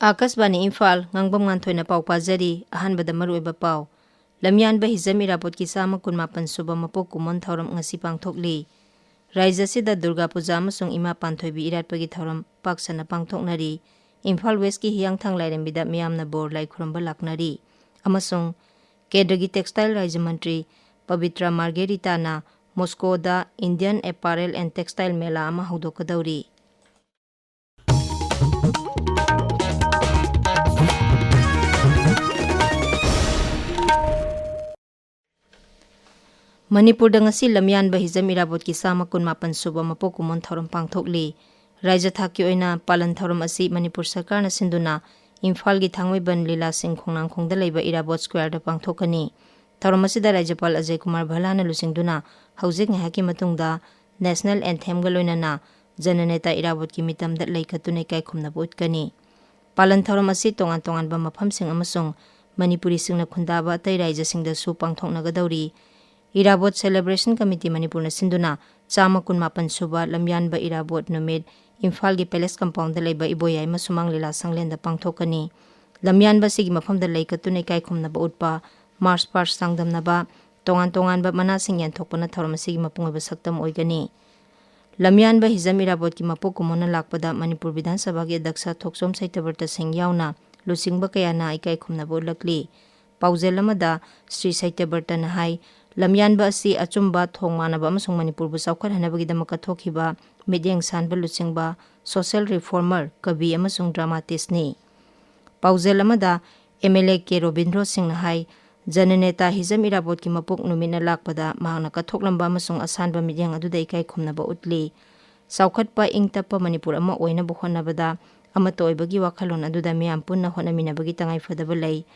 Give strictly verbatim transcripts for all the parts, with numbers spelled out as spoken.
ꯑꯥꯀꯥꯁꯕꯥꯅꯤ ꯏꯝꯐꯥꯜ, ꯉꯥꯡꯕꯝ ꯉꯥꯟꯊꯣꯏꯅ ꯄꯥꯎ ꯄꯥꯖꯔꯤ꯫ ꯑꯍꯥꯟꯕꯗ ꯃꯔꯨꯑꯣꯏꯕ ꯄꯥꯎ꯫ ꯂꯝꯌꯥꯟꯕ ꯍꯤꯖꯝ ꯏꯔꯥꯕꯣꯠꯀꯤ ꯆꯥꯝꯃ ꯀꯨꯟꯃꯥꯄꯟ ꯁꯨꯕ ꯃꯄꯣꯛ ꯀꯨꯝꯑꯣꯟ ꯊꯧꯔꯝ ꯉꯁꯤ ꯄꯥꯡꯊꯣꯛꯂꯤ꯫ ꯔꯥꯖ꯭ꯌꯁꯤꯗ ꯗꯨꯔꯒꯥ ꯄꯨꯖꯥ ꯑꯃꯁꯨꯡ ꯏꯃꯥ ꯄꯥꯟꯊꯣꯏꯕꯤ ꯏꯔꯥꯠꯄꯒꯤ ꯊꯧꯔꯝ ꯄꯥꯛ ꯁꯟꯅ ꯄꯥꯡꯊꯣꯛꯅꯔꯤ꯫ ꯏꯝꯐꯥꯜ ꯋꯦꯁꯀꯤ ꯍꯤꯌꯥꯡꯊꯥꯡ ꯂꯥꯏꯔꯦꯝꯕꯤꯗ ꯃꯤꯌꯥꯝꯅ ꯕꯣꯔ ꯂꯥꯏ ꯈꯨꯔꯨꯝꯕ ꯂꯥꯛꯅꯔꯤ꯫ ꯑꯃꯁꯨꯡ ꯀꯦꯟꯗ꯭ꯔꯒꯤ ꯇꯦꯛꯁꯇꯥꯏꯜ ꯔꯥꯖ꯭ꯌ ꯃꯟꯇ꯭ꯔꯤ Pavitra ꯃꯥꯔꯒꯦꯔꯤꯇꯥꯅ ꯃꯣꯁꯀꯣꯗ Indian Apparel and Textile ꯃꯦꯂꯥ ꯑꯃ ꯍꯧꯗꯣꯛꯀꯗꯧꯔꯤ꯫ ꯃꯅꯤꯄꯨꯔꯗ ꯉꯁꯤ ꯂꯝꯌꯥꯟꯕ ꯍꯤꯖꯝ ꯏꯔꯥꯕꯣꯠꯀꯤ ꯆꯥꯝꯃ ꯀꯨꯟꯃꯥꯄꯟ ꯁꯨꯕ ꯃꯄꯣꯛ ꯀꯨꯝꯑꯣꯟ ꯊꯧꯔꯝ ꯄꯥꯡꯊꯣꯛꯂꯤ꯫ ꯔꯥꯖ꯭ꯌ ꯊꯥꯛꯀꯤ ꯑꯣꯏꯅ ꯄꯥꯂꯟ ꯊꯧꯔꯝ ꯑꯁꯤ ꯃꯅꯤꯄꯨꯔ ꯁꯔꯀꯥꯔꯅ ꯁꯤꯟꯗꯨꯅ ꯏꯝꯐꯥꯜꯒꯤ ꯊꯥꯡꯃꯩꯕꯟ ꯂꯤꯂꯥꯁꯤꯡ ꯈꯣꯡꯅꯥꯡꯈꯣꯡꯗ ꯂꯩꯕ ꯏꯔꯥꯕꯣꯠ ꯁ꯭ꯀ꯭ꯋꯥꯔꯗ ꯄꯥꯡꯊꯣꯛꯀꯅꯤ꯫ ꯊꯧꯔꯝ ꯑꯁꯤꯗ ꯔꯥꯖ꯭ꯌꯄꯥꯜ ꯑꯖꯌ ꯀꯨꯃꯥꯔ ꯚꯜꯂꯥꯅ ꯂꯨꯆꯤꯡꯗꯨꯅ ꯍꯧꯖꯤꯛ ꯉꯥꯏꯍꯥꯛꯀꯤ ꯃꯇꯨꯡꯗ ꯅꯦꯁꯅꯦꯜ ꯑꯦꯟꯊꯦꯝꯒ ꯂꯣꯏꯅꯅ ꯖꯅꯅꯦꯇꯥ ꯏꯔꯥꯕꯣꯠꯀꯤ ꯃꯤꯇꯝꯗ ꯂꯩ ꯀꯠꯇꯨꯅ ꯏꯀꯥꯏ ꯈꯨꯝꯅꯕ ꯎꯠꯀꯅꯤ꯫ ꯄꯥꯂꯟ ꯊꯧꯔꯝ ꯑꯁꯤ ꯇꯣꯉꯥꯟ ꯇꯣꯉꯥꯟꯕ ꯃꯐꯝꯁꯤꯡ ꯑꯃꯁꯨꯡ ꯃꯅꯤꯄꯨꯔꯤꯁꯤꯡꯅ ꯈꯨꯟꯗꯥꯕ ꯑꯇꯩ ꯔꯥꯖ꯭ꯌꯁꯤꯡꯗꯁꯨ ꯄꯥꯡꯊꯣꯛꯅꯒꯗꯧꯔꯤ꯫ ꯏꯔꯥꯕꯣꯠ ꯁꯦꯂꯦꯕ꯭ꯔꯦꯁꯟ ꯀꯃꯤꯇꯤ ꯃꯅꯤꯄꯨꯔꯅ ꯁꯤꯟꯗꯨꯅ ꯆꯥꯝꯃ ꯀꯨꯟꯃꯥꯄꯟ ꯁꯨꯕ ꯂꯝꯌꯥꯟꯕ ꯏꯔꯥꯕꯣꯠ ꯅꯨꯃꯤꯠ ꯏꯝꯐꯥꯜꯒꯤ ꯄꯦꯂꯦꯁ ꯀꯝꯄꯥꯎꯟꯗ ꯂꯩꯕ ꯏꯕꯣꯌꯥꯏꯃ ꯁꯨꯃꯥꯡ ꯂꯤꯂꯥ ꯁꯪꯂꯦꯟꯗ ꯄꯥꯡꯊꯣꯛꯀꯅꯤ꯫ ꯂꯝꯌꯥꯟꯕ ꯑꯁꯤꯒꯤ ꯃꯐꯝꯗ ꯂꯩ ꯀꯠꯇꯨꯅ ꯏꯀꯥꯏ ꯈꯨꯝꯅꯕ ꯎꯠꯄ, ꯃꯥꯔꯆ ꯄꯥꯁ ꯆꯥꯡꯗꯝꯅꯕ, ꯇꯣꯉꯥꯟ ꯇꯣꯉꯥꯟꯕ ꯃꯅꯥꯁꯤꯡ ꯌꯦꯟꯊꯣꯛꯄꯅ ꯊꯧꯔꯝ ꯑꯁꯤꯒꯤ ꯃꯄꯨꯡ ꯑꯣꯏꯕ ꯁꯛꯇꯝ ꯑꯣꯏꯒꯅꯤ꯫ ꯂꯝꯌꯥꯟꯕ ꯍꯤꯖꯝ ꯏꯔꯥꯕꯣꯠꯀꯤ ꯃꯄꯣꯛ ꯀꯨꯝꯑꯣꯟꯅ ꯂꯥꯛꯄꯗ ꯃꯅꯤꯄꯨꯔ ꯕꯤꯙꯥꯟ ꯁꯚꯥꯒꯤ ꯑꯗ꯭ꯌꯛꯁ ꯊꯣꯛꯆꯣꯝ ꯁꯩꯇꯕ꯭ꯔꯇ ꯁꯤꯡ ꯌꯥꯎꯅ ꯂꯨꯆꯤꯡꯕ ꯀꯌꯥꯅ ꯏꯀꯥꯏ ꯈꯨꯝꯅꯕ ꯎꯠꯂꯛꯂꯤ꯫ ꯄꯥꯎꯖꯦꯜ ꯑꯃꯗ ꯁ꯭ꯔꯤ ꯁꯩꯇꯕ꯭ꯔꯇꯅ ꯍꯥꯏ, ꯂꯝꯌꯥꯟꯕ ꯑꯁꯤ ꯑꯆꯨꯝꯕ, ꯊꯣꯡ ꯃꯥꯟꯅꯕ ꯑꯃꯁꯨꯡ ꯃꯅꯤꯄꯨꯔꯕꯨ ꯆꯥꯎꯈꯠꯍꯟꯅꯕꯒꯤꯗꯃꯛ ꯀꯠꯊꯣꯛꯈꯤꯕ ꯃꯤꯠꯌꯦꯡ ꯁꯥꯟꯕ ꯂꯨꯆꯤꯡꯕ, ꯁꯣꯁꯤꯌꯦꯜ ꯔꯤꯐꯣꯔꯃꯔ, ꯀꯕꯤ ꯑꯃꯁꯨꯡ ꯗ꯭ꯔꯃꯥꯇꯤꯁ꯭ꯠꯅꯤ꯫ ꯄꯥꯎꯖꯦꯜ ꯑꯃꯗ M L A K Robindro ꯁꯤꯡꯅ ꯍꯥꯏ, ꯖꯅꯅꯦꯇꯥ ꯍꯤꯖꯝ ꯏꯔꯥꯕꯣꯠꯀꯤ ꯃꯄꯣꯛ ꯅꯨꯃꯤꯠꯅ ꯂꯥꯛꯄꯗ ꯃꯍꯥꯛꯅ ꯀꯠꯊꯣꯛꯂꯝꯕ ꯑꯃꯁꯨꯡ ꯑꯁꯥꯟꯕ ꯃꯤꯠꯌꯦꯡ ꯑꯗꯨꯗ ꯏꯀꯥꯏ ꯈꯨꯝꯅꯕ ꯎꯠꯂꯤ꯫ ꯆꯥꯎꯈꯠꯄ, ꯏꯪ ꯇꯞꯄ ꯃꯅꯤꯄꯨꯔ ꯑꯃ ꯑꯣꯏꯅꯕ ꯍꯣꯠꯅꯕꯗ ꯑꯃꯠꯇ ꯑꯣꯏꯕꯒꯤ ꯋꯥꯈꯜꯂꯣꯟ ꯑꯗꯨꯗ ꯃꯤꯌꯥꯝ ꯄꯨꯟꯅ ꯍꯣꯠꯅꯃꯤꯟꯅꯕꯒꯤ ꯇꯉꯥꯏꯐꯗꯕ ꯂꯩ꯫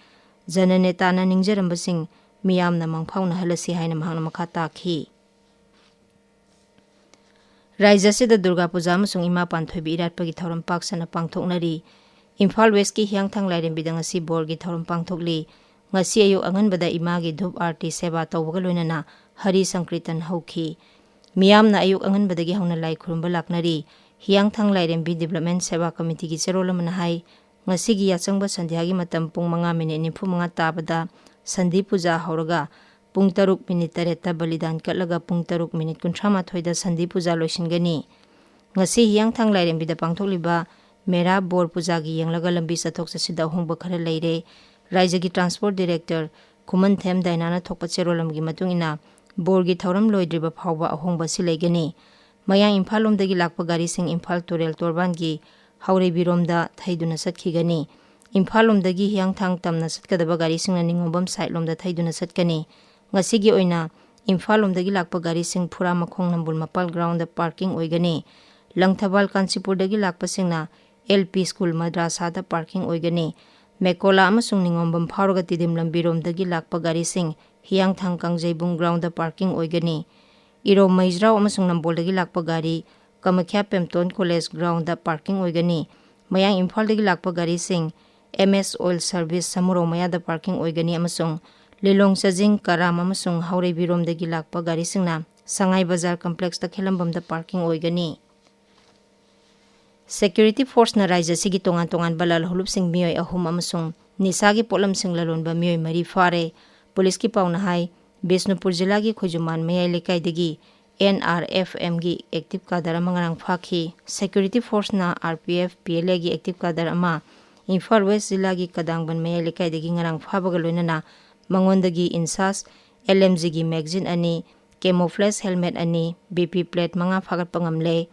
ꯖꯅꯅꯦꯇꯥꯅ ꯅꯤꯡꯖꯔꯝꯕꯁꯤꯡ ꯃꯤꯌꯥꯝꯅ ꯃꯪꯐꯥꯎꯅꯍꯜꯂꯁꯤ ꯍꯥꯏꯅ ꯃꯍꯥꯛꯅ ꯃꯈꯥ ꯇꯥꯈꯤ꯫ ꯔꯥꯖ꯭ꯌ ꯑꯁꯤꯗ ꯗꯨꯔꯒꯥ ꯄꯨꯖꯥ ꯑꯃꯁꯨꯡ ꯏꯃꯥ ꯄꯥꯟꯊꯣꯏꯕꯤ ꯏꯔꯥꯠꯄꯒꯤ ꯊꯧꯔꯝ ꯄꯥꯛ ꯁꯟꯅ ꯄꯥꯡꯊꯣꯛꯅꯔꯤ꯫ ꯏꯝꯐꯥꯜ ꯋꯦꯁꯀꯤ ꯍꯤꯌꯥꯡꯊꯥꯡ ꯂꯥꯏꯔꯦꯝꯕꯤꯗ ꯉꯁꯤ ꯕꯣꯔꯒꯤ ꯊꯧꯔꯝ ꯄꯥꯡꯊꯣꯛꯂꯤ꯫ ꯉꯁꯤ ꯑꯌꯨꯛ ꯑꯉꯟꯕꯗ ꯏꯃꯥꯒꯤ ꯙꯨꯞ ꯑꯥꯔꯇꯤ ꯁꯦꯕꯥ ꯇꯧꯕꯒ ꯂꯣꯏꯅꯅ ꯍꯔꯤ ꯁꯪꯀ꯭ꯔꯤꯇꯟ ꯍꯧꯈꯤ꯫ ꯃꯤꯌꯥꯝꯅ ꯑꯌꯨꯛ ꯑꯉꯟꯕꯗꯒꯤ ꯍꯧꯅ ꯂꯥꯏ ꯈꯨꯔꯨꯝꯕ ꯂꯥꯛꯅꯔꯤ꯫ ꯍꯤꯌꯥꯡꯊꯥꯡ ꯂꯥꯏꯔꯦꯝꯕꯤ ꯗꯤꯕ꯭ꯂꯞꯃꯦꯟ ꯁꯦꯕꯥ ꯀꯃꯤꯇꯤꯒꯤ ꯆꯦꯔꯣꯜ ꯑꯃꯅ ꯍꯥꯏ, ꯉꯁꯤꯒꯤ ꯌꯥꯆꯪꯕ ꯁꯟꯙ꯭ꯌꯥꯒꯤ ꯃꯇꯝ ꯄꯨꯡ ꯃꯉꯥ ꯃꯤꯅꯤꯠ ꯅꯤꯐꯨ ꯃꯉꯥ ꯇꯥꯕꯗ ꯁꯟꯙꯤ ꯄꯨꯖꯥ ꯍꯧꯔꯒ ꯄꯨꯡ ꯇꯔꯨꯛ ꯃꯤꯅꯤꯠ ꯇꯔꯦꯠꯇ ꯕꯂꯤꯗꯥꯟ ꯀꯠꯂꯒ ꯄꯨꯡ ꯇꯔꯨꯛ ꯃꯤꯅꯤꯠ ꯀꯨꯟꯊ꯭ꯔꯥ ꯃꯥꯊꯣꯏꯗ ꯁꯟꯙꯤ ꯄꯨꯖꯥ ꯂꯣꯏꯁꯤꯟꯒꯅꯤ꯫ ꯉꯁꯤ ꯍꯤꯌꯥꯡꯊꯥꯡ ꯂꯥꯏꯔꯦꯝꯕꯤꯗ ꯄꯥꯡꯊꯣꯛꯂꯤꯕ ꯃꯦꯔꯥ ꯕꯣꯔ ꯄꯨꯖꯥꯒꯤ ꯌꯦꯡꯂꯒ ꯂꯝꯕꯤ ꯆꯠꯊꯣꯛ ꯆꯠꯁꯤꯟꯗ ꯑꯍꯣꯡꯕ ꯈꯔ ꯂꯩꯔꯦ꯫ ꯔꯥꯏꯖꯒꯤ ꯇ꯭ꯔꯥꯟꯁꯄꯣꯔꯠ ꯗꯤꯔꯦꯛꯇꯔ ꯈꯨꯃꯟꯊꯦꯝ ꯗꯥꯏꯅꯥꯅ ꯊꯣꯛꯄ ꯆꯦꯔꯣꯜ ꯑꯃꯒꯤ ꯃꯇꯨꯡ ꯏꯟꯅ, ꯕꯣꯔꯒꯤ ꯊꯧꯔꯝ ꯂꯣꯏꯗ꯭ꯔꯤꯕ ꯐꯥꯎꯕ ꯑꯍꯣꯡꯕ ꯑꯁꯤ ꯂꯩꯒꯅꯤ꯫ ꯃꯌꯥꯡ ꯏꯝꯐꯥꯜ ꯂꯣꯝꯗꯒꯤ ꯂꯥꯛꯄ ꯒꯥꯔꯤꯁꯤꯡ ꯏꯝꯐꯥꯜ ꯇꯨꯔꯦꯜ ꯇꯣꯔꯕꯥꯟꯒꯤ ꯍꯧꯔꯩꯕꯤꯔꯣꯝꯗ ꯊꯩꯗꯨꯅ ꯆꯠꯈꯤꯒꯅꯤ꯫ ꯏꯝꯐꯥꯜ ꯂꯣꯝꯗꯒꯤ ꯍꯤꯌꯥꯡꯊꯥꯡ ꯇꯝꯅ ꯆꯠꯀꯗꯕ ꯒꯥꯔꯤꯁꯤꯡꯅ ꯅꯤꯉꯣꯝꯕꯝ ꯁꯥꯏꯠ ꯂꯣꯝꯗ ꯊꯩꯗꯨꯅ ꯆꯠꯀꯅꯤ꯫ ꯉꯁꯤꯒꯤ ꯑꯣꯏꯅ ꯏꯝꯐꯥꯜ ꯂꯣꯝꯗꯒꯤ ꯂꯥꯛꯄ ꯒꯥꯔꯤꯁꯤꯡ ꯐꯨꯔꯥꯃꯈꯣꯡ ꯅꯝꯕꯨꯜ ꯃꯄꯥꯜ ꯒ꯭ꯔꯥꯎꯟꯗ ꯄꯥꯔꯀꯤꯡ ꯑꯣꯏꯒꯅꯤ꯫ ꯂꯪꯊꯕꯥꯜ ꯀꯥꯟꯆꯤꯄꯨꯔꯗꯒꯤ ꯂꯥꯛꯄꯁꯤꯡꯅ ꯑꯦꯜ ꯄꯤ ꯁ꯭ꯀꯨꯜ ꯃꯗ꯭ꯔꯥꯁꯥꯗ ꯄꯥꯔꯀꯤꯡ ꯑꯣꯏꯒꯅꯤ꯫ ꯃꯦꯀꯣꯂꯥ ꯑꯃꯁꯨꯡ ꯅꯤꯉꯣꯝꯕꯝ ꯐꯥꯎꯔꯒ ꯇꯤꯗꯤꯝ ꯂꯝꯕꯤꯔꯣꯝꯗꯒꯤ ꯂꯥꯛꯄ ꯒꯥꯔꯤꯁꯤꯡ ꯍꯤꯌꯥꯡꯊꯥꯡ ꯀꯥꯡꯖꯩꯕꯨꯡ ꯒ꯭ꯔꯥꯎꯟꯗ ꯄꯥꯔꯀꯤꯡ ꯑꯣꯏꯒꯅꯤ꯫ ꯏꯔꯣꯝ ꯃꯩꯖ꯭ꯔꯥꯎ ꯑꯃꯁꯨꯡ ꯅꯝꯕꯣꯜꯗꯒꯤ ꯂꯥꯛꯄ ꯒꯥꯔꯤ ꯀꯃꯈ꯭ꯌꯥ ꯄꯦꯝꯇꯣꯟ ꯀꯣꯂꯦꯖ ꯒ꯭ꯔꯥꯎꯟꯗ ꯄꯥꯔꯀꯤꯡ ꯑꯣꯏꯒꯅꯤ꯫ ꯃꯌꯥꯡ ꯏꯝꯐꯥꯜꯗꯒꯤ ꯂꯥꯛꯄ ꯒꯥꯔꯤꯁꯤꯡ ꯑꯦꯝ ꯑꯦꯁ ꯑꯣꯏꯜ ꯁꯔꯚꯤꯁ ꯁꯃꯨꯔꯧ ꯃꯌꯥꯗ ꯄꯥꯔꯀꯤꯡ ꯑꯣꯏꯒꯅꯤ ꯑꯃꯁꯨꯡ ꯂꯤꯂꯣꯡ ꯆꯥꯖꯤꯡ ꯀꯔꯥꯝ ꯑꯃꯁꯨꯡ ꯍꯧꯔꯩꯕꯤꯔꯣꯝꯗꯒꯤ ꯂꯥꯛꯄ ꯒꯥꯔꯤꯁꯤꯡꯅ ꯁꯉꯥꯏ ꯕꯖꯥꯔ ꯀꯝꯄ꯭ꯂꯦꯛꯁꯇ ꯈꯦꯂꯝꯕꯝꯗ ꯄꯥꯔꯀꯤꯡ ꯑꯣꯏꯒꯅꯤ꯫ ꯁꯦꯀ꯭ꯌꯨꯔꯤꯇꯤ ꯐꯣꯔꯁꯅ ꯔꯥꯏꯖ꯭ꯌ ꯑꯁꯤꯒꯤ ꯇꯣꯉꯥꯟ ꯇꯣꯉꯥꯟꯕ ꯂꯥꯜꯍꯧꯂꯨꯞꯁꯤꯡ ꯃꯤꯑꯣꯏ ꯑꯍꯨꯝ ꯑꯃꯁꯨꯡ ꯅꯤꯁꯥꯒꯤ ꯄꯣꯠꯂꯝꯁꯤꯡ ꯂꯂꯣꯟꯕ ꯃꯤꯑꯣꯏ ꯃꯔꯤ ꯐꯥꯔꯦ꯫ ꯄꯨꯂꯤꯁꯀꯤ ꯄꯥꯎꯅ ꯍꯥꯏ, ꯕꯤꯁꯅꯨꯄꯨꯔ ꯖꯤꯂꯥꯒꯤ ꯈꯣꯏꯖꯨꯃꯥꯟ ꯃꯌꯥꯏ ꯂꯩꯀꯥꯏꯗꯒꯤ ꯑꯦꯟ ꯑꯥꯔ ꯑꯦꯐ ꯑꯦꯝꯒꯤ ꯑꯦꯛꯇꯤꯚ ꯀꯥꯗꯔ ꯑꯃ ꯉꯔꯥꯡ ꯐꯥꯈꯤ꯫ ꯁꯦꯀ꯭ꯌꯨꯔꯤꯇꯤ ꯐꯣꯔꯁꯅ R P F, P L ꯑꯦꯒꯤ ꯑꯦꯛꯇꯤꯚ ꯀꯥꯗꯔ ꯑꯃ ꯏꯝꯐꯥꯜ ꯋꯦꯁ ꯖꯤꯂꯥꯒꯤ ꯀꯗꯥꯡꯕꯟ ꯃꯌꯥꯏ ꯂꯩꯀꯥꯏꯗꯒꯤ ꯉꯔꯥꯡ ꯐꯥꯕꯒ ꯂꯣꯏꯅꯅ ꯃꯉꯣꯟꯗꯒꯤ ꯏꯟꯁꯥꯁ, ꯑꯦꯜ ꯑꯦꯝ ꯖꯤꯒꯤ ꯃꯦꯒꯖꯤꯟ ꯑꯅꯤ, camouflage helmet ꯑꯅꯤ, ꯕꯤ ꯄꯤ ꯄ꯭ꯂꯦꯠ ꯃꯉꯥ ꯐꯥꯒꯠꯄ ꯉꯝꯂꯦ꯫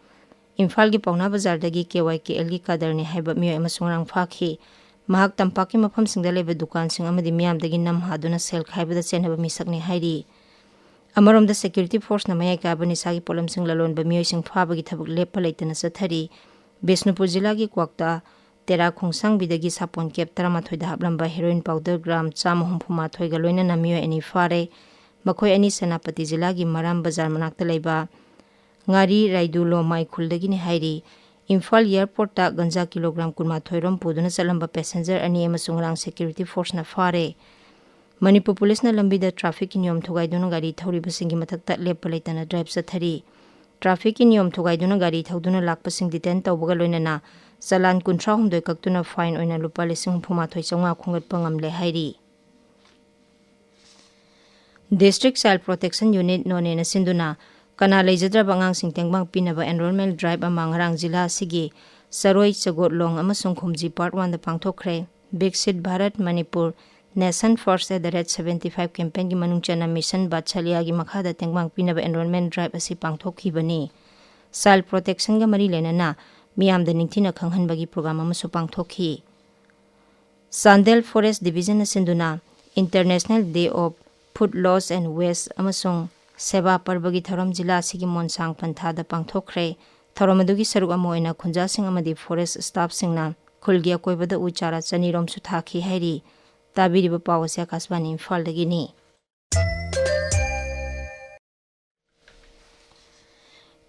ꯏꯝꯐꯥꯜꯒꯤ ꯄꯥꯎꯅꯥ ꯕꯖꯥꯔꯗꯒꯤ ꯀꯦ ꯋꯥꯏ ꯀꯦ ꯑꯦꯜꯒꯤ ꯀꯥꯗꯔꯅꯤ ꯍꯥꯏꯕ ꯃꯤꯑꯣꯏ ꯑꯃꯁꯨ ꯉꯔꯥꯡ ꯐꯥꯈꯤ꯫ ꯃꯍꯥꯛ ꯇꯝꯄꯥꯛꯀꯤ ꯃꯐꯝꯁꯤꯡꯗ ꯂꯩꯕ ꯗꯨꯀꯥꯟꯁꯤꯡ ꯑꯃꯗꯤ ꯃꯤꯌꯥꯝꯗꯒꯤ ꯅꯝ ꯍꯥꯗꯨꯅ ꯁꯦꯜ ꯈꯥꯏꯕꯗ ꯆꯦꯟꯅꯕ ꯃꯤꯁꯛꯅꯤ ꯍꯥꯏꯔꯤ꯫ ꯑꯃꯔꯣꯝꯗ, ꯁꯦꯀ꯭ꯌꯨꯔꯤꯇꯤ ꯐꯣꯔꯁꯅ ꯃꯌꯥꯏ ꯀꯥꯕ ꯅꯤꯁꯥꯒꯤ ꯄꯣꯠꯂꯝꯁꯤꯡ ꯂꯂꯣꯟꯕ ꯃꯤꯑꯣꯏꯁꯤꯡ ꯐꯥꯕꯒꯤ ꯊꯕꯛ ꯂꯦꯞꯄ ꯂꯩꯇꯅ ꯆꯠꯊꯔꯤ꯫ ꯕꯤꯁꯅꯨꯄꯨꯔ ꯖꯤꯂꯥꯒꯤ ꯀ꯭ꯋꯥꯛꯇꯥ ꯇꯦꯔꯥ ꯈꯣꯡꯁꯥꯡꯕꯤꯗꯒꯤ ꯁꯥꯄꯣꯟ ꯀꯦꯞ ꯇꯔꯥꯃꯥꯊꯣꯏꯗ ꯍꯥꯞꯂꯝꯕ ꯍꯦꯔꯣꯏꯟ ꯄꯥꯎꯗꯔ ꯒ꯭ꯔꯥꯝ ꯆꯥꯝꯃ ꯍꯨꯝꯐꯨ ꯃꯥꯊꯣꯏꯒ ꯂꯣꯏꯅꯅ ꯃꯤꯑꯣꯏ ꯑꯅꯤ ꯐꯥꯔꯦ꯫ ꯃꯈꯣꯏ ꯑꯅꯤ ꯁꯦꯅꯥꯄꯇꯤ ꯖꯤꯂꯥꯒꯤ ꯃꯔꯥꯝ ꯕꯖꯥꯔ ꯃꯅꯥꯛꯇ ꯂꯩꯕ ꯉꯥꯔꯤ ꯔꯥꯏꯗꯨ ꯂꯣꯃꯥꯏ ꯈꯨꯜꯗꯒꯤꯅꯤ ꯍꯥꯏꯔꯤ꯫ ꯏꯝꯐꯥꯜ ꯑꯦꯌꯔꯄꯣꯔꯠꯇ ꯒꯟꯖꯥ ꯀꯤꯂꯣꯒ꯭ꯔꯥꯝ ꯀꯨꯟꯃꯥꯊꯣꯏ ꯔꯣꯝ ꯄꯨꯗꯨꯅ ꯆꯠꯂꯝꯕ ꯄꯦꯁꯦꯟꯖꯔ ꯑꯅꯤ ꯑꯃꯁꯨ ꯉꯔꯥꯡ ꯁꯦꯀ꯭ꯌꯨꯔꯤꯇꯤ ꯐꯣꯔꯁꯅ ꯐꯥꯔꯦ꯫ ꯃꯅꯤꯄꯨꯔ ꯄꯨꯂꯤꯁꯅ ꯂꯝꯕꯤꯗ ꯇ꯭ꯔꯥꯐꯤꯛꯀꯤ ꯅꯤꯌꯣꯝ ꯊꯨꯒꯥꯏꯗꯨꯅ ꯒꯥꯔꯤ ꯊꯧꯔꯤꯕꯁꯤꯡꯒꯤ ꯃꯊꯛꯇ ꯂꯦꯞꯄ ꯂꯩꯇꯅ ꯗ꯭ꯔꯥꯏꯚ ꯆꯠꯊꯔꯤ꯫ ꯇ꯭ꯔꯥꯐꯤꯛꯀꯤ ꯅꯤꯌꯣꯝ ꯊꯨꯒꯥꯏꯗꯨꯅ ꯒꯥꯔꯤ ꯊꯧꯗꯨꯅ ꯂꯥꯛꯄꯁꯤꯡ ꯗꯤꯇꯦꯟ ꯇꯧꯕꯒ ꯂꯣꯏꯅꯅ ꯆꯂꯥꯟ ꯀꯨꯟꯊ꯭ꯔꯥ ꯍꯨꯝꯗꯣꯏ ꯀꯛꯇꯨꯅ fine ꯑꯣꯏꯅ ꯂꯨꯄꯥ ꯂꯤꯁꯤꯡ ꯍꯨꯝꯐꯨ ꯃꯥꯊꯣꯏ ꯆꯥꯝꯃꯉꯥ ꯈꯣꯝꯒꯠꯄ ꯉꯝꯂꯦ ꯍꯥꯏꯔꯤ꯫ District Child Protection Unit ꯅꯣꯅꯦꯅ ꯁꯤꯟꯗꯨꯅ ꯀꯅꯥ ꯂꯩꯖꯗ꯭ꯔꯕ ꯑꯉꯥꯡꯁꯤꯡ ꯇꯦꯡꯕꯥꯡ ꯄꯤꯅꯕ enrollment drive ꯑꯃ ꯉꯔꯥꯡ ꯖꯤꯂꯥ ꯑꯁꯤꯒꯤ ꯆꯔꯣꯏ, ꯆꯒꯣꯠꯂꯣꯡ ꯑꯃꯁꯨꯡ ꯈꯨꯝꯖꯤ Part One the ꯄꯥꯡꯊꯣꯛꯈ꯭ꯔꯦ꯫ Viksit Bharat Manipur Nation First at the rate seventy five campaign ꯒꯤ ꯃꯅꯨꯡ ꯆꯟꯅ Mission Vatsalya ꯒꯤ ꯃꯈꯥꯗ ꯇꯦꯡꯕꯥꯡ ꯄꯤꯅꯕ enrollment drive ꯑꯁꯤ ꯄꯥꯡꯊꯣꯛꯈꯤꯕꯅꯤ꯫ Child Protection ꯒ ꯃꯔꯤ ꯂꯩꯅꯅ ꯃꯤꯌꯥꯝꯗ ꯅꯤꯡꯊꯤꯅ ꯈꯪꯍꯟꯕꯒꯤ program ꯑꯃꯁꯨ ꯄꯥꯡꯊꯣꯛꯈꯤ꯫ ꯆꯥꯟꯗꯦꯜ Forest Division ꯅ ꯁꯤꯟꯗꯨꯅ International Day of Food Loss and Waste ꯑꯃꯁꯨꯡ ꯁꯦꯕꯥ ꯄꯔꯕꯒꯤ ꯊꯧꯔꯝ ꯖꯤꯂꯥ ꯑꯁꯤꯒꯤ ꯃꯣꯟꯁꯥꯡ ꯄꯟꯊꯥꯗ ꯄꯥꯡꯊꯣꯛꯈ꯭ꯔꯦ꯫ ꯊꯧꯔꯝ ꯑꯗꯨꯒꯤ ꯁꯔꯨꯛ ꯑꯃ ꯑꯣꯏꯅ ꯈꯨꯟꯖꯥꯁꯤꯡ ꯑꯃꯗꯤ forest staff ꯁꯤꯡꯅ ꯈꯨꯜꯒꯤ ꯑꯀꯣꯏꯕꯗ ꯎ ꯆꯥꯔꯥ ꯆꯅꯤꯔꯣꯝꯁꯨ ꯊꯥꯈꯤ ꯍꯥꯏꯔꯤ꯫ ꯇꯥꯕꯤꯔꯤꯕ ꯄꯥꯎ ꯑꯁꯤ ꯑꯀꯥꯁꯕꯥꯅꯤ ꯏꯝꯐꯥꯜꯗꯒꯤꯅꯤ꯫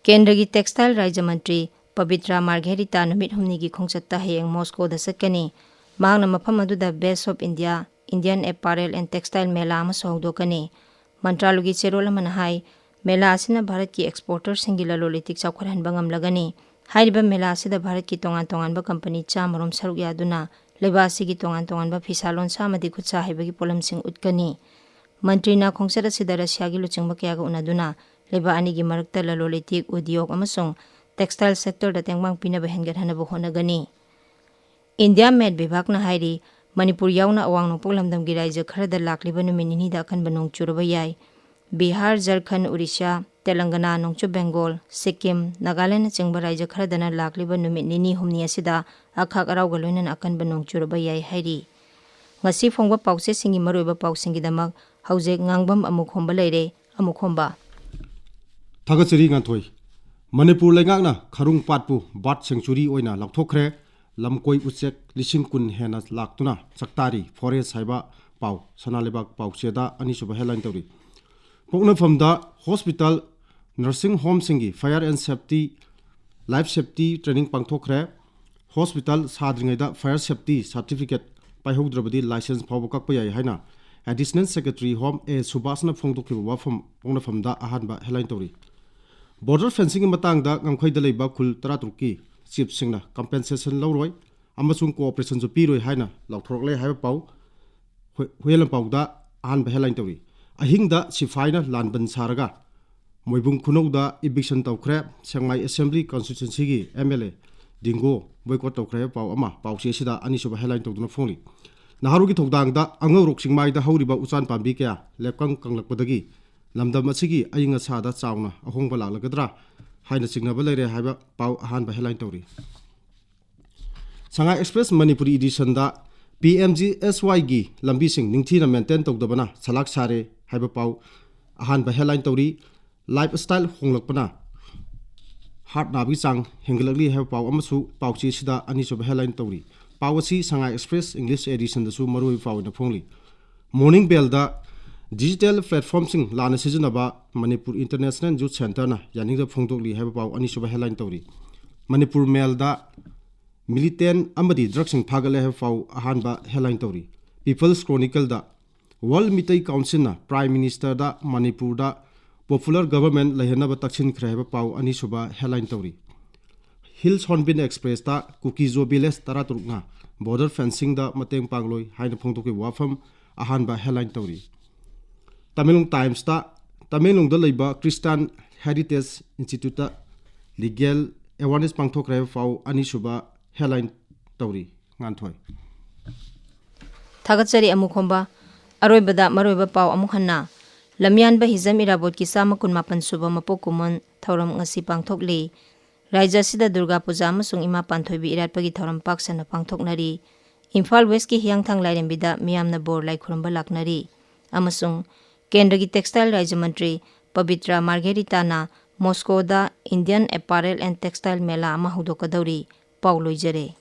ꯀꯦꯟꯗ꯭ꯔꯒꯤ Textile ꯔꯥꯖ꯭ꯌ ꯃꯟꯇ꯭ꯔꯤ ꯄꯕꯤꯇ꯭ꯔꯥ ꯃꯥꯔꯘꯦꯔꯤꯇꯥ ꯅꯨꯃꯤꯠ ꯍꯨꯝꯅꯤꯒꯤ ꯈꯣꯡꯆꯠꯇ ꯍꯌꯦꯡ ꯃꯣꯁꯀꯣꯗ ꯆꯠꯀꯅꯤ꯫ ꯃꯍꯥꯛꯅ ꯃꯐꯝ ꯑꯗꯨꯗ Best of India Indian Apparel and Textile ꯃꯦꯂꯥ ꯑꯃꯁꯨ ꯍꯧꯗꯣꯛꯀꯅꯤ꯫ ꯃꯟꯇ꯭ꯔꯥꯂꯣꯏꯒꯤ ꯆꯦꯔꯣꯜ ꯑꯃꯅ ꯍꯥꯏ, ꯃꯦꯂꯥ ꯑꯁꯤꯅ ꯚꯥꯔꯠꯀꯤ exporter ꯁꯤꯡꯒꯤ ꯂꯂꯣꯟ ꯏꯇꯤꯛ ꯆꯥꯎꯈꯠꯍꯟꯕ ꯉꯝꯂꯒꯅꯤ꯫ ꯍꯥꯏꯔꯤꯕ ꯃꯦꯂꯥ ꯑꯁꯤꯗ ꯚꯥꯔꯠꯀꯤ ꯇꯣꯉꯥꯟ ꯇꯣꯉꯥꯟꯕ company ꯆꯥꯝꯃ ꯔꯣꯝ ꯁꯔꯨꯛ ꯌꯥꯗꯨꯅ ꯂꯩꯕꯥꯛ ꯑꯁꯤꯒꯤ ꯇꯣꯉꯥꯟ ꯇꯣꯉꯥꯟꯕ ꯐꯤꯁꯥ ꯂꯣꯟꯁꯥ ꯑꯃꯗꯤ ꯈꯨꯠꯁꯥ ꯍꯩꯕꯒꯤ ꯄꯣꯠꯂꯝꯁꯤꯡ ꯎꯠꯀꯅꯤ꯫ ꯃꯟꯇ꯭ꯔꯤꯅ ꯈꯣꯡꯆꯠ ꯑꯁꯤꯗ ꯔꯁꯤꯌꯥꯒꯤ ꯂꯨꯆꯤꯡꯕ ꯀꯌꯥꯒ ꯎꯅꯗꯨꯅ ꯂꯩꯕꯥꯛ ꯑꯅꯤꯒꯤ ꯃꯔꯛꯇ ꯂꯂꯣꯟ ꯏꯇꯤꯛ, ꯎꯗꯤꯌꯣꯒ ꯑꯃꯁꯨꯡ textile sector ꯗ ꯇꯦꯡꯕꯥꯡ ꯄꯤꯅꯕ ꯍꯦꯟꯒꯠꯍꯟꯅꯕ ꯍꯣꯠꯅꯒꯅꯤ꯫ India Met ꯚꯤꯚꯥꯒꯅ ꯍꯥꯏꯔꯤ, ꯃꯅꯤꯄꯨꯔ ꯌꯥꯎꯅ ꯑꯋꯥꯡ ꯅꯣꯡꯄꯣꯛ ꯂꯝꯗꯝꯒꯤ ꯔꯥꯖ꯭ꯌ ꯈꯔꯗ ꯂꯥꯛꯂꯤꯕ ꯅꯨꯃꯤꯠ ꯅꯤꯅꯤꯗ ꯑꯀꯟꯕ ꯅꯣꯡ ꯆꯨꯔꯕ ꯌꯥꯏ꯫ ꯕꯤꯍꯥꯔ, ꯖꯔꯈꯟ, ꯎꯔꯤꯁ꯭ꯌꯥ, ꯇꯦꯂꯪꯒꯅꯥ, ꯅꯣꯡꯆꯨꯞ ꯕꯦꯡꯒꯣꯜ, ꯁꯤꯛꯀꯤꯝ, ꯅꯥꯒꯥꯂꯦꯟꯗꯅꯆꯤꯡꯕ ꯔꯥꯖ꯭ꯌ ꯈꯔꯗꯅ ꯂꯥꯛꯂꯤꯕ ꯅꯨꯃꯤꯠ ꯅꯤꯅꯤ ꯍꯨꯝꯅꯤ ꯑꯁꯤꯗ ꯑꯈꯥꯛ ꯑꯔꯥꯎꯒ ꯂꯣꯏꯅꯅ ꯑꯀꯟꯕ ꯅꯣꯡ ꯆꯨꯔꯕ ꯌꯥꯏ ꯍꯥꯏꯔꯤ꯫ ꯉꯁꯤ ꯐꯣꯡꯕ ꯄꯥꯎꯆꯦꯁꯤꯡꯒꯤ ꯃꯔꯨꯑꯣꯏꯕ ꯄꯥꯎꯁꯤꯡꯒꯤꯗꯃꯛ ꯍꯧꯖꯤꯛ ꯉꯥꯡꯕꯝ ꯑꯃꯨꯈꯣꯝꯕ ꯂꯩꯔꯦ꯫ ꯑꯃꯨꯈꯣꯝꯕ꯫ ꯊꯥꯒꯠꯆꯔꯤ ꯉꯥꯟꯊꯣꯏ꯫ ꯃꯅꯤꯄꯨꯔ ꯂꯩꯉꯥꯛꯅ ꯈꯔꯨꯡ ꯄꯥꯠꯄꯨ bird sanctuary ꯑꯣꯏꯅ ꯂꯥꯎꯊꯣꯛꯈ꯭ꯔꯦ꯫ ꯂꯝꯀꯣꯏ ꯎꯆꯦꯛ ꯂꯤꯁꯤꯡ ꯀꯨꯟ ꯍꯦꯟꯅ ꯂꯥꯛꯇꯨꯅ ꯆꯥꯛꯇꯥꯔꯤ꯫ Forest ꯍꯥꯏꯕ ꯄꯥꯎ ꯁꯅꯥ ꯂꯩꯕꯥꯛ ꯄꯥꯎꯆꯦꯗ ꯑꯅꯤꯁꯨꯕ headline ꯇꯧꯔꯤ꯫ ꯄꯣꯛꯅꯐꯝꯗ hospital, nursing home ꯁꯤꯡꯒꯤ fire and safety, life safety training ꯄꯥꯡꯊꯣꯛꯈ꯭ꯔꯦ꯫ Hospital ꯁꯥꯗ꯭ꯔꯤꯉꯩꯗ fire safety certificate ꯄꯥꯏꯍꯧꯗ꯭ꯔꯕꯗꯤ license ꯐꯥꯎꯕ ꯀꯛꯄ ꯌꯥꯏ ꯍꯥꯏꯅ Additional Secretary Home ꯑꯦ ꯁꯨꯕꯥꯁꯅ ꯐꯣꯡꯗꯣꯛꯈꯤꯕ ꯋꯥꯐꯝ ꯄꯣꯛꯅꯐꯝꯗ ꯑꯍꯥꯟꯕ headline ꯇꯧꯔꯤ꯫ Border fencing ꯒꯤ ꯃꯇꯥꯡꯗ ꯉꯝꯈꯩꯗ ꯂꯩꯕ ꯈꯨꯜ ꯇꯔꯥꯇꯔꯨꯛꯀꯤ ꯆꯤꯞꯁꯤꯡꯅ ꯀꯝꯄꯦꯟꯁꯦꯁꯟ ꯂꯧꯔꯣꯏ ꯑꯃꯁꯨꯡ ꯀꯣꯑꯣꯄꯔꯦꯁꯟꯁꯨ ꯄꯤꯔꯣꯏ ꯍꯥꯏꯅ ꯂꯥꯎꯊꯣꯔꯛꯂꯦ ꯍꯥꯏꯕ ꯄꯥꯎ꯫ ꯍꯨ-, ꯍꯨꯏꯌꯦꯟ ꯂꯥꯟꯄꯥꯎꯗ ꯑꯍꯥꯟꯕ ꯍꯦꯗꯂꯥꯏꯟ ꯇꯧꯔꯤ꯫ ꯑꯍꯤꯡꯗ ꯁꯤꯐꯥꯏꯅ ꯂꯥꯟꯕꯟ ꯁꯥꯔꯒ ꯃꯣꯏꯕꯨꯡ ꯈꯨꯅꯧꯗ ꯏꯚꯤꯛꯁꯟ ꯇꯧꯈ꯭ꯔꯦ꯫ ꯁꯦꯛꯃꯥꯏ ꯑꯦꯁꯦꯝꯕ꯭ꯂꯤ ꯀꯟꯁꯇꯤꯇ꯭ꯋꯦꯟꯁꯤꯒꯤ M L A Dingo boycott ꯇꯧꯈ꯭ꯔꯦ ꯍꯥꯏꯕ ꯄꯥꯎ ꯑꯃ ꯄꯥꯎꯆꯦ ꯑꯁꯤꯗ ꯑꯅꯤꯁꯨꯕ ꯍꯦꯗꯂꯥꯏꯟ ꯇꯧꯗꯨꯅ ꯐꯣꯡꯂꯤ꯫ ꯅꯍꯥꯔꯣꯜꯒꯤ ꯊꯧꯗꯥꯡꯗ ꯑꯉꯧꯔꯣꯛ ꯆꯤꯡꯃꯥꯏꯗ ꯍꯧꯔꯤꯕ ꯎꯆꯥꯟ ꯄꯥꯝꯕꯤ ꯀꯌꯥ ꯂꯦꯞꯀꯪ ꯀꯪꯂꯛꯄꯗꯒꯤ ꯂꯝꯗꯝ ꯑꯁꯤꯒꯤ ꯑꯏꯪ ꯑꯁꯥꯗ ꯆꯥꯎꯅ ꯑꯍꯣꯡꯕ ꯂꯥꯛꯂꯒꯗ꯭ꯔꯥ ꯍꯥꯏꯅ ꯆꯤꯡꯅꯕ ꯂꯩꯔꯦ ꯍꯥꯏꯕ ꯄꯥꯎ ꯑꯍꯥꯟꯕ ꯍꯦꯗꯂꯥꯏꯟ ꯇꯧꯔꯤ꯫ ꯁꯉꯥꯏ ꯑꯦꯛꯁꯄ꯭ꯔꯦꯁ ꯃꯅꯤꯄꯨꯔꯤ ꯏꯗꯤꯁꯟꯗ ꯄꯤ ꯑꯦꯝ ꯖꯤ ꯑꯦꯁ ꯋꯥꯏꯒꯤ ꯂꯝꯕꯤꯁꯤꯡ ꯅꯤꯡꯊꯤꯅ ꯃꯦꯟꯇꯦꯟ ꯇꯧꯗꯕꯅ ꯁꯂꯥꯛ ꯁꯥꯔꯦ ꯍꯥꯏꯕ ꯄꯥꯎ ꯑꯍꯥꯟꯕ ꯍꯦꯗꯂꯥꯏꯟ ꯇꯧꯔꯤ꯫ ꯂꯥꯏꯐ ꯁ꯭ꯇꯥꯏꯜ ꯍꯣꯡꯂꯛꯄꯅ ꯍꯥꯔꯠ ꯅꯥꯕꯒꯤ ꯆꯥꯡ ꯍꯦꯟꯒꯠꯂꯛꯂꯤ ꯍꯥꯏꯕ ꯄꯥꯎ ꯑꯃꯁꯨ ꯄꯥꯎꯆꯦ ꯑꯁꯤꯗ ꯑꯅꯤꯁꯨꯕ ꯍꯦꯗꯂꯥꯏꯟ ꯇꯧꯔꯤ꯫ ꯄꯥꯎ ꯑꯁꯤ ꯁꯉꯥꯏ ꯑꯦꯛꯁꯄ꯭ꯔꯦꯁ ꯏꯪꯂꯤꯁ ꯑꯦꯗꯤꯁꯟꯗꯁꯨ ꯃꯔꯨꯑꯣꯏꯕ ꯄꯥꯎ ꯑꯣꯏꯅ ꯐꯣꯡꯂꯤ꯫ ꯃꯣꯔꯅꯤꯡ ꯕꯦꯜꯗ ꯗꯤꯖꯤꯇꯦꯜ ꯄ꯭ꯂꯦꯠꯐꯣꯔꯝꯁꯤꯡ ꯂꯥꯟꯅ ꯁꯤꯖꯤꯟꯅꯕ ꯃꯅꯤꯄꯨꯔ ꯏꯟꯇꯔꯅꯦꯁꯅꯦꯜ ꯌꯨꯠ ꯁꯦꯟꯇꯔꯅ ꯌꯥꯅꯤꯡꯗꯕ ꯐꯣꯡꯗꯣꯛꯂꯤ ꯍꯥꯏꯕ ꯄꯥꯎ ꯑꯅꯤꯁꯨꯕ ꯍꯦꯗꯂꯥꯏꯟ ꯇꯧꯔꯤ꯫ ꯃꯅꯤꯄꯨꯔ ꯃꯦꯜꯗ ꯃꯤꯂꯤꯇꯦꯟ ꯑꯃꯗꯤ ꯗ꯭ꯔꯒꯁꯤꯡ ꯐꯥꯒꯠꯂꯦ ꯍꯥꯏꯕ ꯄꯥꯎ ꯑꯍꯥꯟꯕ ꯍꯦꯗꯂꯥꯏꯟ ꯇꯧꯔꯤ꯫ ꯄꯤꯄꯜꯁ ꯀ꯭ꯔꯣꯅꯤꯀꯜꯗ ꯋꯥꯔꯜ ꯃꯤꯇꯩ ꯀꯥꯎꯟꯁꯤꯜꯅ ꯄ꯭ꯔꯥꯏꯝ ꯃꯤꯅꯤꯁꯇꯔꯗ ꯃꯅꯤꯄꯨꯔꯗ ꯄꯣꯄꯨꯂꯔ ꯒꯚꯔꯟꯃꯦꯟ ꯂꯩꯍꯟꯅꯕ ꯇꯛꯁꯤꯟꯈ꯭ꯔꯦ ꯍꯥꯏꯕ ꯄꯥꯎ ꯑꯅꯤꯁꯨꯕ ꯍꯦꯗꯂꯥꯏꯟ ꯇꯧꯔꯤ꯫ ꯍꯤꯜꯁ ꯍꯣꯔꯟꯕꯤꯜ ꯑꯦꯛꯁꯄ꯭ꯔꯦꯁꯇ ꯀꯨꯀꯤꯖꯣ ꯚꯤꯂꯦꯖ ꯇꯔꯥꯇꯔꯨꯛꯅ ꯕꯣꯔꯗꯔ ꯐꯦꯟꯁꯤꯡꯗ ꯃꯇꯦꯡ ꯄꯥꯡꯂꯣꯏ ꯍꯥꯏꯅ ꯐꯣꯡꯗꯣꯛꯈꯤꯕ ꯋꯥꯐꯝ ꯑꯍꯥꯟꯕ ꯍꯦꯗꯂꯥꯏꯟ ꯇꯧꯔꯤ꯫ ꯇꯃꯦꯡꯂꯣꯡ ꯇꯥꯏꯝꯁꯇ ꯇꯃꯦꯡꯂꯣꯡꯗ ꯂꯩꯕ ꯈ꯭ꯔꯤꯁꯇꯥꯟ ꯍꯦꯔꯤꯇꯦꯖ ꯏꯟꯁꯇꯤꯇ꯭ꯌꯨꯠꯇ ꯂꯤꯒꯦꯜ ꯑꯦꯋꯥꯔꯅꯦꯁ ꯄꯥꯡꯊꯣꯛꯈ꯭ꯔꯦ ꯍꯥꯏꯕ ꯄꯥꯎ ꯑꯅꯤꯁꯨꯕ ꯍꯦꯗꯂꯥꯏꯟ ꯇꯧꯔꯤ꯫ ꯉꯥꯟꯊꯣꯏ꯫ ꯊꯥꯒꯠꯆꯔꯤ ꯑꯃꯨꯈꯣꯝꯕ꯫ ꯑꯔꯣꯏꯕꯗ ꯃꯔꯨꯑꯣꯏꯕ ꯄꯥꯎ ꯑꯃꯨꯛ ꯍꯟꯅ꯫ ꯂꯝꯌꯥꯟꯕ ꯍꯤꯖꯝ ꯏꯔꯥꯕꯣꯠꯀꯤ ꯆꯥꯝꯃ ꯀꯨꯟꯃꯥꯄꯟ ꯁꯨꯕ ꯃꯄꯣꯛ ꯀꯨꯝꯑꯣꯟ ꯊꯧꯔꯝ ꯉꯁꯤ ꯄꯥꯡꯊꯣꯛꯂꯤ꯫ ꯔꯥꯏꯖ ꯑꯁꯤꯗ ꯗꯨꯔꯒꯥ ꯄꯨꯖꯥ ꯑꯃꯁꯨꯡ ꯏꯃꯥ ꯄꯥꯟꯊꯣꯏꯕꯤ ꯏꯔꯥꯠꯄꯒꯤ ꯊꯧꯔꯝ ꯄꯥꯛ ꯁꯟꯅ ꯄꯥꯡꯊꯣꯛꯅꯔꯤ꯫ ꯏꯝꯐꯥꯜ ꯋꯦꯁꯀꯤ ꯍꯤꯌꯥꯡꯊꯥꯡ ꯂꯥꯏꯔꯦꯝꯕꯤꯗ ꯃꯤꯌꯥꯝꯅ ꯕꯣꯔ ꯂꯥꯏ ꯈꯨꯔꯨꯝꯕ ꯂꯥꯛꯅꯔꯤ꯫ ꯑꯃꯁꯨꯡ ꯀꯦꯟꯗ꯭ꯔꯒꯤ textile rice Mantri ꯄꯕꯤꯇ꯭ꯔꯥ ꯃꯥꯔꯒꯦꯔꯤꯇꯥꯅ ꯃꯣꯁꯀꯣꯗ Indian ꯑꯦꯄꯥꯔꯦꯜ and textile ꯃꯦꯂꯥ ꯑꯃ ꯍꯧꯗꯣꯛꯀꯗꯧꯔꯤ꯫ ꯄꯥꯎ ꯂꯣꯏꯖꯔꯦ꯫